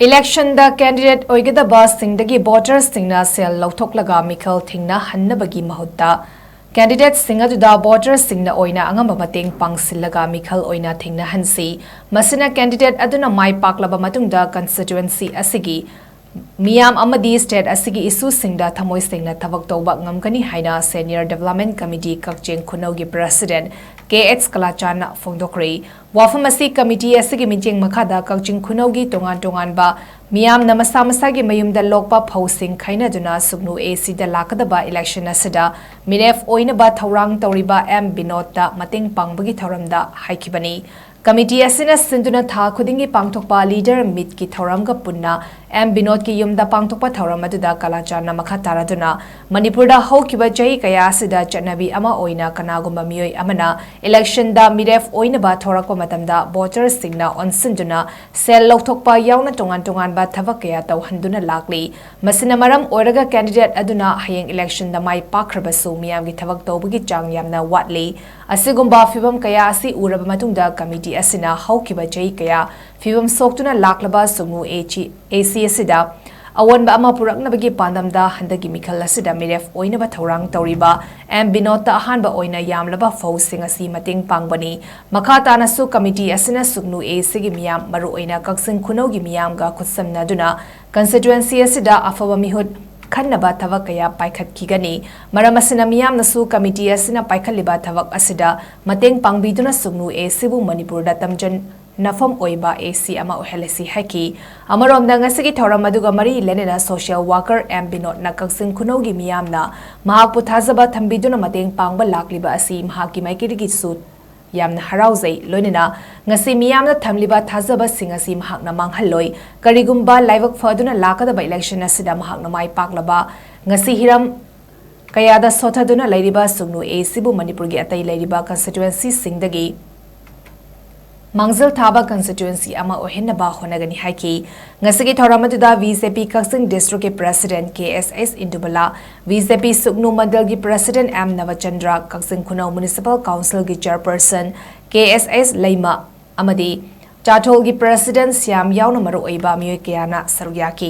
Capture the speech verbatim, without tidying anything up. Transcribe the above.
Election ꯗ candidate ꯑꯣꯏꯒꯗꯕꯁꯤꯡꯗꯒꯤ votersꯁꯤꯡꯅ ꯁꯦꯜ ꯂꯧꯊꯣꯛꯂꯒ ꯃꯤꯈꯜ ꯊꯤꯡꯅꯍꯟꯅꯕꯒꯤ ꯃꯍꯨꯠꯇ, candidateꯁꯤꯡ ꯑꯗꯨꯗ votersꯁꯤꯡꯅ ꯑꯣꯏꯅ ꯑꯉꯝꯕ ꯃꯇꯦꯡ ꯄꯥꯡꯁꯤꯜꯂꯒ ꯃꯤꯈꯜ ꯑꯣꯏꯅ ꯊꯤꯡꯅꯍꯟꯁꯤ꯫ ꯃꯁꯤꯅ candidate ꯑꯗꯨꯅ ꯃꯥꯏ ꯄꯥꯛꯂꯕ ꯃꯇꯨꯡꯗ constituency ꯑꯁꯤꯒꯤ ꯃꯤꯌꯥꯝ ꯑꯃꯗꯤ state ꯑꯁꯤꯒꯤ issueꯁꯤꯡꯗ ꯊꯃꯣꯏ ꯁꯦꯡꯅ ꯊꯕꯛ ꯇꯧꯕ ꯉꯝꯒꯅꯤ ꯍꯥꯏꯅ Senior Development Committee ꯀꯛꯆꯤꯡ ꯈꯨꯅꯧꯒꯤ President ꯀꯦ ꯑꯩꯆ ꯀꯂꯥꯆꯥꯟꯅ ꯐꯣꯡꯗꯣꯛꯈ꯭ꯔꯦ꯫ ꯋꯥꯐꯝ ꯑꯁꯤ committee ꯑꯁꯤꯒꯤ ꯃꯤꯠꯌꯦꯡ ꯃꯈꯥꯗ ꯀꯛꯆꯤꯡ ꯈꯨꯅꯧꯒꯤ ꯇꯣꯉꯥꯟ ꯇꯣꯉꯥꯟꯕ ꯃꯤꯌꯥꯝꯅ ꯃꯁꯥ ꯃꯁꯥꯒꯤ ꯃꯌꯨꯝꯗ ꯂꯣꯛꯄ ꯐꯧꯁꯤꯡ ꯈꯥꯏꯅꯗꯨꯅ ꯁꯨꯒꯅꯨ ꯑꯦ ꯁꯤꯗ ꯂꯥꯛꯀꯗꯕ election ꯑꯁꯤꯗ ꯃꯤꯔꯦꯞ ꯑꯣꯏꯅꯕ ꯊꯧꯔꯥꯡ ꯇꯧꯔꯤꯕ ꯑꯦꯝ ꯕꯤꯅꯣꯗꯇ ꯃꯇꯦꯡ ꯄꯥꯡꯕꯒꯤ ꯊꯧꯔꯝꯗ ꯍꯥꯏꯈꯤꯕꯅꯤ꯫ Committee ꯑꯁꯤꯅ ꯁꯤꯟꯗꯨꯅ ꯊꯥ ꯈꯨꯗꯤꯡꯒꯤ ꯄꯥꯡꯊꯣꯛꯄ leader meetꯀꯤ ꯊꯧꯔꯝꯒ ꯄꯨꯟꯅ ꯑꯦꯝ ꯕꯤꯅꯣꯗꯀꯤ ꯌꯨꯝꯗ ꯄꯥꯡꯊꯣꯛꯄ ꯊꯧꯔꯝ ꯑꯗꯨꯗ ꯀꯂꯥꯆꯥꯟꯅ ꯃꯈꯥ ꯇꯥꯔꯗꯨꯅ ꯃꯅꯤꯄꯨꯔꯗ ꯍꯧꯈꯤꯕ ꯆꯍꯤ ꯀꯌꯥ ꯑꯁꯤꯗ ꯆꯠꯅꯕꯤ ꯑꯃ ꯑꯣꯏꯅ ꯀꯅꯥꯒꯨꯝꯕ ꯃꯤꯑꯣꯏ ꯑꯃꯅ electionꯗ ꯃꯤꯔꯦꯞ ꯑꯣꯏꯅꯕ ꯊꯣꯔꯛꯄ ꯃꯇꯝꯗ voterꯁꯤꯡꯅ ꯑꯣꯟꯁꯤꯟꯗꯨꯅ ꯁꯦꯜ ꯂꯧꯊꯣꯛꯄ ꯌꯥꯎꯅ ꯇꯣꯉꯥꯟ ꯇꯣꯉꯥꯟꯕ ꯊꯕꯛ ꯀꯌꯥ ꯇꯧꯍꯟꯗꯨꯅ ꯂꯥꯛꯂꯤ꯫ ꯃꯁꯤꯅ ꯃꯔꯝ ꯑꯣꯏꯔꯒ candidate ꯑꯗꯨꯅ ꯍꯌꯦꯡ electionꯗ ꯃꯥꯏ ꯄꯥꯛꯈ꯭ꯔꯕꯁꯨ ꯃꯤꯌꯥꯝꯒꯤ ꯊꯕꯛ ꯇꯧꯕꯒꯤ ꯆꯥꯡ ꯌꯥꯝꯅ ꯋꯥꯠꯂꯤ꯫ ꯑꯁꯤꯒꯨꯝꯕ ꯐꯤꯚꯝ ꯀꯌꯥ ꯑꯁꯤ ꯎꯔꯕ ꯃꯇꯨꯡꯗ committee ꯑꯁꯤꯅ ꯍꯧꯈꯤꯕ ꯆꯍꯤ ꯀꯌꯥ ꯐꯤꯚꯝ ꯁꯣꯛꯇꯨꯅ ꯂꯥꯛꯂꯕ ꯁꯨꯒꯅꯨ ꯑꯦ ꯁꯤ ꯑꯁꯤꯗ ꯑꯑꯣꯟꯕ ꯑꯃ ꯄꯨꯔꯛꯅꯕꯒꯤ ꯄꯥꯟꯗꯝꯗ ꯍꯟꯗꯛꯀꯤ ꯃꯤꯈꯜ ꯑꯁꯤꯗ ꯃꯤꯔꯦꯞ ꯑꯣꯏꯅꯕ ꯊꯧꯔꯥꯡ ꯇꯧꯔꯤꯕ ꯑꯦꯝ ꯕꯤꯅꯣꯗꯇ ꯑꯍꯥꯟꯕ ꯑꯣꯏꯅ ꯌꯥꯝꯂꯕ ꯐꯧꯁꯤꯡ ꯑꯁꯤ ꯃꯇꯦꯡ ꯄꯥꯡꯕꯅꯤ꯫ ꯃꯈꯥ ꯇꯥꯅꯁꯨ committee ꯑꯁꯤꯅ ꯁꯨꯒꯅꯨ ꯑꯦ ꯁꯤꯒꯤ ꯃꯤꯌꯥꯝ, ꯃꯔꯨꯑꯣꯏꯅ ꯀꯛꯆꯤꯡ ꯈꯨꯅꯧꯒꯤ ꯃꯤꯌꯥꯝꯒ ꯈꯨꯠꯁꯝꯅꯗꯨꯅ constituency ꯑꯁꯤꯗ ꯑꯐꯕ ꯃꯤꯍꯨꯠ ꯈꯟꯅꯕ ꯊꯕꯛ ꯀꯌꯥ ꯄꯥꯏꯈꯠꯈꯤꯒꯅꯤ꯫ ꯃꯔꯝ ꯑꯁꯤꯅ ꯃꯤꯌꯥꯝꯅꯁꯨ committee ꯑꯁꯤꯅ ꯄꯥꯏꯈꯠꯂꯤꯕ ꯊꯕꯛ ꯑꯁꯤꯗ ꯃꯇꯦꯡ ꯄꯥꯡꯕꯤꯗꯨꯅ ꯁꯨꯒꯅꯨ ꯑꯦ ꯁꯤꯕꯨ ꯃꯅꯤꯄꯨꯔꯗ ꯇꯝꯖꯟ ꯅꯐꯝ ꯑꯣꯏꯕ ꯑꯦ ꯁꯤ ꯑꯃ ꯑꯣꯏꯍꯜꯂꯁꯤ ꯍꯥꯏꯈꯤ꯫ ꯑꯃꯔꯣꯝꯗ ꯉꯁꯤꯒꯤ ꯊꯧꯔꯝ ꯑꯗꯨꯒ ꯃꯔꯤ ꯂꯩꯅꯅ social worker ꯑꯦꯝ ꯕꯤꯅꯣꯗꯅ ꯀꯛꯆꯤꯡ ꯈꯨꯅꯧꯒꯤ ꯃꯤꯌꯥꯝꯅ ꯃꯍꯥꯛꯄꯨ ꯊꯥꯖꯕ ꯊꯝꯕꯤꯗꯨꯅ ꯃꯇꯦꯡ ꯄꯥꯡꯕ ꯂꯥꯛꯂꯤꯕ ꯑꯁꯤ ꯃꯍꯥꯛꯀꯤ ꯃꯥꯏꯀꯩꯗꯒꯤꯁꯨ ꯌꯥꯝꯅ ꯍꯔꯥꯎꯖꯩ꯫ ꯂꯣꯏꯅꯅ ꯉꯁꯤ ꯃꯤꯌꯥꯝꯅ ꯊꯝꯂꯤꯕ ꯊꯥꯖꯕꯁꯤꯡ ꯑꯁꯤ ꯃꯍꯥꯛꯅ ꯃꯥꯡꯍꯜꯂꯣꯏ꯫ ꯀꯔꯤꯒꯨꯝꯕ ꯂꯥꯏꯕꯛ ꯐꯗꯨꯅ ꯂꯥꯛꯀꯗꯕ election ꯑꯁꯤꯗ ꯃꯍꯥꯛꯅ ꯃꯥꯏ ꯄꯥꯛꯂꯕ, ꯉꯁꯤ ꯍꯤꯔꯝ ꯀꯌꯥꯗ ꯁꯣꯊꯗꯨꯅ ꯂꯩꯔꯤꯕ ꯁꯨꯒꯅꯨ ꯑꯦ ꯁꯤꯕꯨ ꯃꯅꯤꯄꯨꯔꯒꯤ ꯑꯇꯩ ꯂꯩꯔꯤꯕ constituencyꯁꯤꯡꯗꯒꯤ ꯃꯥꯡꯖꯤꯜ ꯊꯥꯕ constituency ꯑꯃ ꯑꯣꯏꯍꯟꯅꯕ ꯍꯣꯠꯅꯒꯅꯤ ꯍꯥꯏꯈꯤ꯫ ꯉꯁꯤꯒꯤ ꯊꯧꯔꯝ ꯑꯗꯨꯗ ꯕꯤ ꯖꯦ ꯄꯤ ꯀꯛꯆꯤꯡ districtꯀꯤ president ꯀꯦ ꯑꯦꯁ ꯑꯦꯁ ꯏꯟꯗꯨꯕꯂꯥ, ꯕꯤ ꯖꯦ ꯄꯤ ꯁꯨꯒꯅꯨ ꯃꯟꯗꯜꯒꯤ president ꯑꯦꯝ ꯅꯕꯆꯟꯗ꯭ꯔ, ꯀꯛꯆꯤꯡ ꯈꯨꯅꯧ municipal councilꯒꯤ chairperson ꯀꯦ ꯑꯦꯁ ꯑꯦꯁ ꯂꯩꯃ ꯑꯃꯗꯤ ꯆꯥꯊꯣꯜꯒꯤ President ꯁ꯭ꯌꯥꯝ ꯌꯥꯎꯅ ꯃꯔꯨꯑꯣꯏꯕ ꯃꯤꯑꯣꯏ ꯀꯌꯥꯅ ꯁꯔꯨꯛ ꯌꯥꯈꯤ꯫